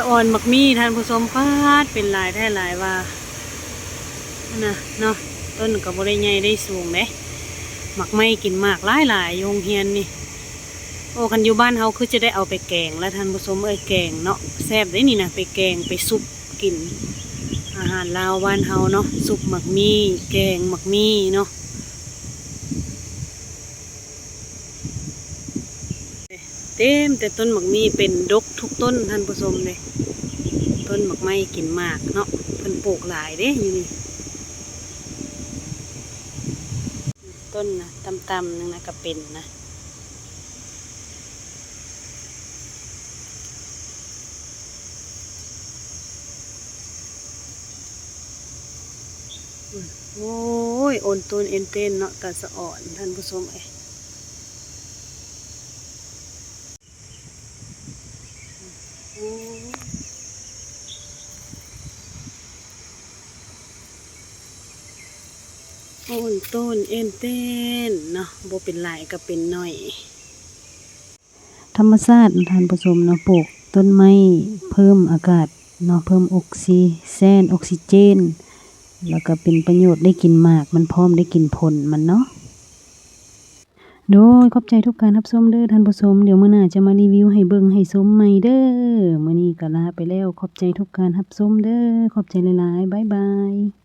ອ່ອນໝາກມີ່ທ່ານຜູ້ຊົມ ປາດ ເປັນຫຼາຍແທ້ຫຼາຍວ່າ ອັນນະເນາະ ຕົ້ນກໍບໍ່ໄດ້ໃຫຍ່ໄດ້ສູງເດ້. ໝາກໄມ້ກິນໝາກຫຼາຍໆ ຢູ່ໂຮງຮຽນນີ້. ໂອ້ ຄັນຢູ່ບ້ານເຮົາຄືຈະໄດ້ເອົາໄປແກງລະທ່ານຜູ້ຊົມເອີຍ ແກງເນາະ ແຊບເດ້ນີ້ນະ ໄປແກງໄປຊຸບກິນ ອາຫານລາວບ້ານເຮົາເນາະ ຊຸບໝາກມີ່ ແກງໝາກມີ່ເນາະ. ເຕັມແຕ່ຕົ້ນໝາກມີ່ ເປັນດົກທຸກຕົ້ນທ່ານຜູ້ຊົມເດ້. ຕົ້ນໝາກໄມ້ກິນໝາກເນາະ ເພິ່ນປູກຫຼາຍເດ້ຢູ່ນີ້. ຕົ້ນນະຕ່ຳໆ ໜຶ່ງນະກະເປັນນະ. ໂອ້ຍ ໂອນໂຕນເອັນເຕນເນາະ ຕາສະອອນທ່ານຜູ້ຊົມເອີຍ. ໂອນໂຕນເອັນເຕນເນາະ ບໍ່ເປັນຫຼາຍກໍເປັນໜ້ອຍ. ທຳມະຊາດທ່ານຜູ້ຊົມເນາະ ປູກຕົ້ນໄມ້ເພີ່ມອາກາດເນາະ ເພີ່ມອົກຊີແຊນ ອົກຊີເຈນ ແລ້ວກໍເປັນປະໂຫຍດ ໄດ້ກິນໝາກມັນ ພ້ອມໄດ້ກິນຜົນມັນເນາະ. ໂດຍ ຂອບໃຈທຸກການຮັບຊົມເດີທ່ານຜູ້ຊົມ ດຽວມື້ໜ້າຈະມາຣີວິວໃຫ້ເບິ່ງໃຫ້ຊົມໃໝ່ເດີ. ມື້ນີ້ກໍລາໄປແລ້ວ ຂອບໃຈທຸກການຮັບຊົມເດີ ຂອບໃຈຫຼາຍໆ ບາຍບາຍ.